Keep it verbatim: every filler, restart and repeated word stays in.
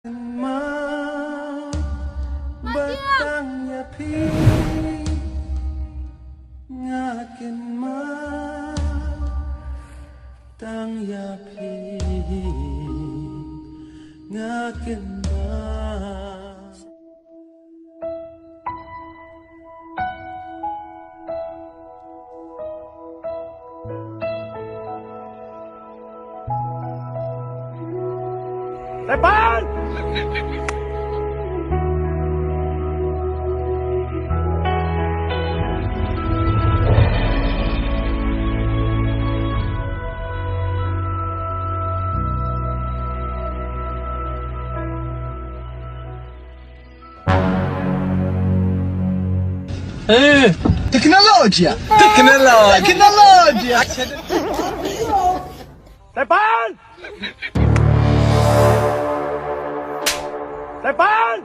Ma, ba tang ïa phi nga kynmaw, tang ïa phi nga kynmaw. Sepan! Eh, teknologi. Teknologi. Teknologi. Sepan! Sepan!